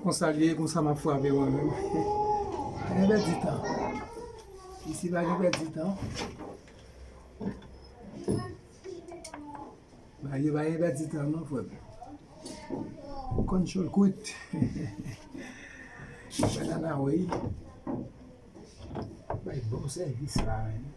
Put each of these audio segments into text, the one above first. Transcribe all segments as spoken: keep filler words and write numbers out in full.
Konsa l ye, konsa m ap frape mwen menm. Pa gen pèdi tan. Isi pa gen pèdi tan. Bagay yo pa gen pèdi tan non, frè m. Control quick. Banana wey. Bay bon sèvis la, menm.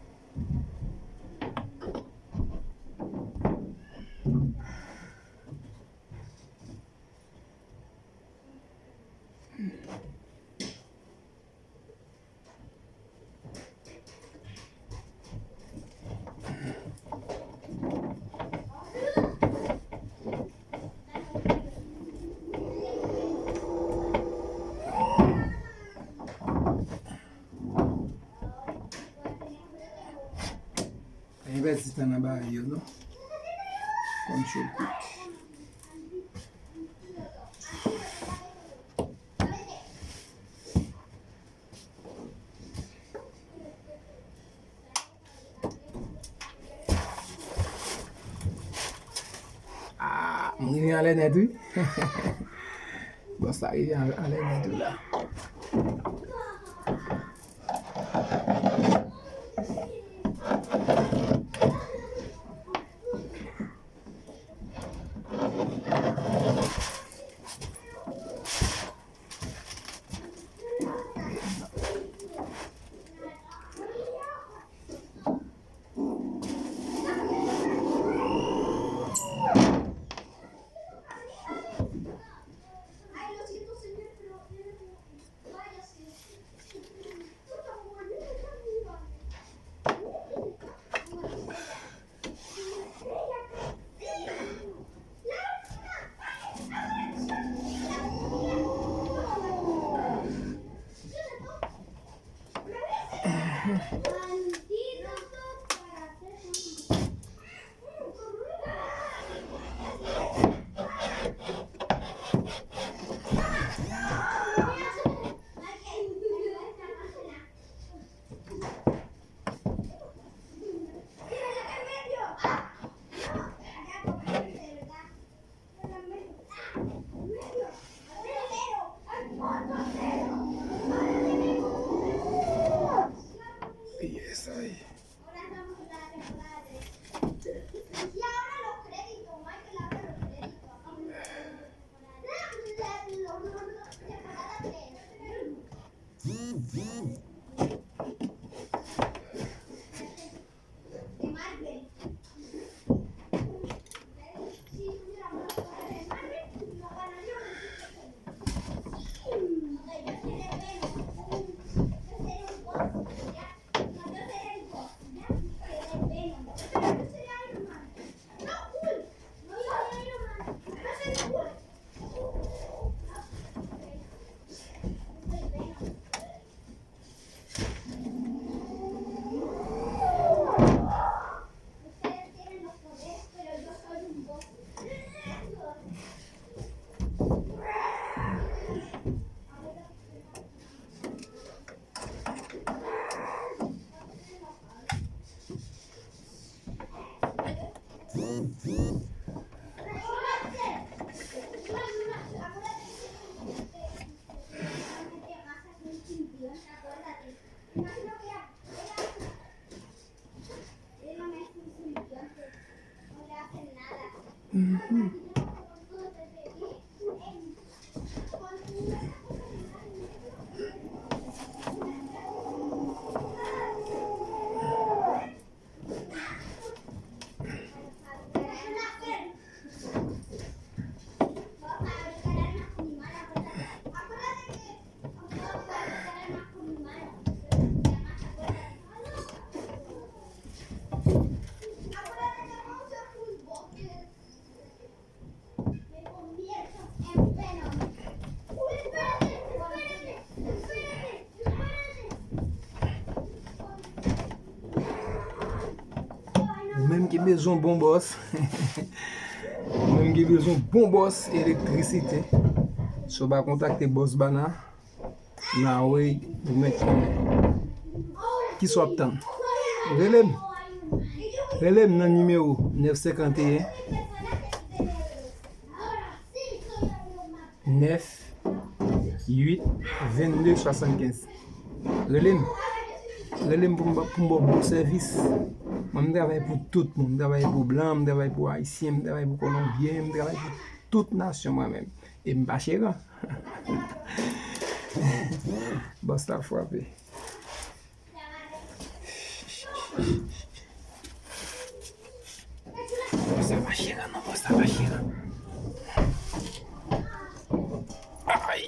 Pa gen pèdi tan nan bagay yo non. Control quick. Ah, m rive anlè nèt wi. Bòs la rive anlè nèt wi la. Yes, ay. Ou menm ki bezwen bon bòs, ou menm ki bezwen bon bòs elektrisite, si w pa kontakte bòs Bana, nan wi, ou mèt konnen. Kisa w ap tann? Rele m. Rele m nan nimewo nèf senkanteyen, nèf, uit vennde swasannkenz. Rele m. Rele m pou m ba, pou m ba w bon sèvis. Mwen, m travay pou tout moun. M travay pou blan, m travay pou ayisyen, m travay pou kolonbyen, m travay pou tout nasyon mwen menm. E m pa cheran. Bòs la frape. Bòs la pa cheran non, bòs la pa cheran. Ay.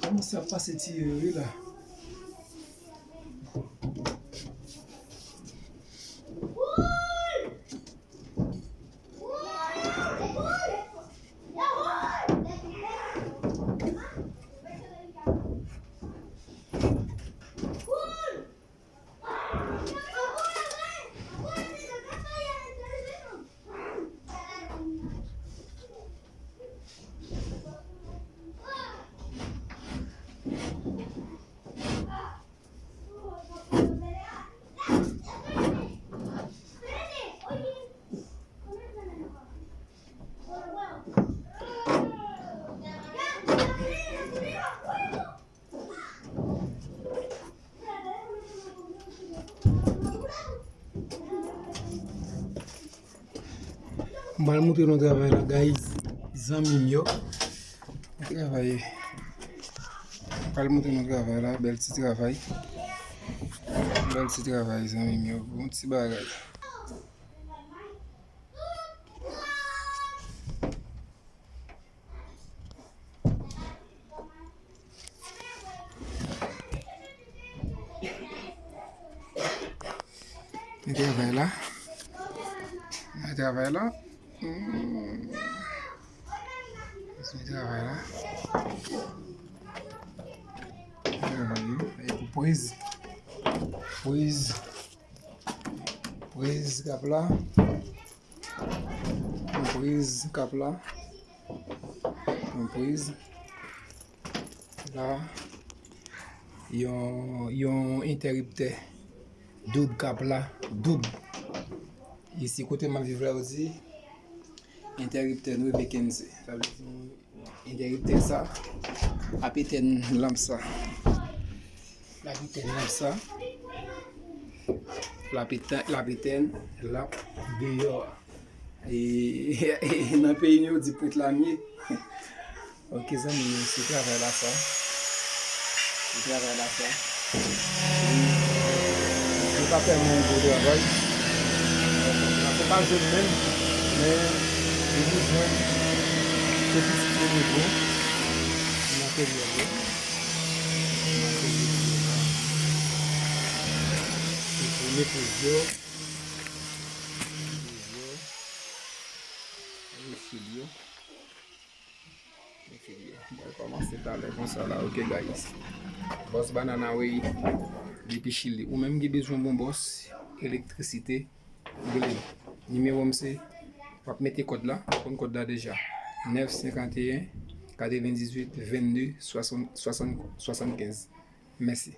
Kòmanse ap pase tiyo yo, wi, la. M pral montre nou travay la, guys, zanmi m yo. Travay. M pral montre nou travay la, bèl ti travay. Bèl ti travay, zanmi m yo. Bon ti bagay. Mwen travay la. Mwen travay la. Hmm. Mwen travay la. Travay yo. E pou priz. Priz. Priz kap la. Yon priz kap la. Yon priz. La. Yon, yon entèriptè. Doub kap la. Doub. Isi kote m ap viv la, yo di entèriptè nou e V quinze. Sa vle di entèriptè sa ap etèn lanp sa. Lapitèn nan sa. Lapitèn, lapitèn, lap deyò a. E, e nan peyi nou yo di pwent lamye. Ok, zanmi yo, se travay la sa. Se travay la sa. Yo pa fè mwen yon gwo travay. Donk, se pa jòn menm, men yo bezwen fè pitit yo rete nan peryòd yo. Nan peryòd yo la. Se pou netwayaj yo. Netwayaj yo. Refil yo. Refil yo. Mwen kòmanse talè konsa la, ok, guys. Bòs Banana Way depi Chili. Ou menm ki bezwen bon bòs elektrisite, rele m. Nimewo m se, w ap mete kòd la, w konn kòd la deja. Nèf senkanteyen, katrevendizuit, vennde, swasann, swasann, swasannkenz. Mèsi.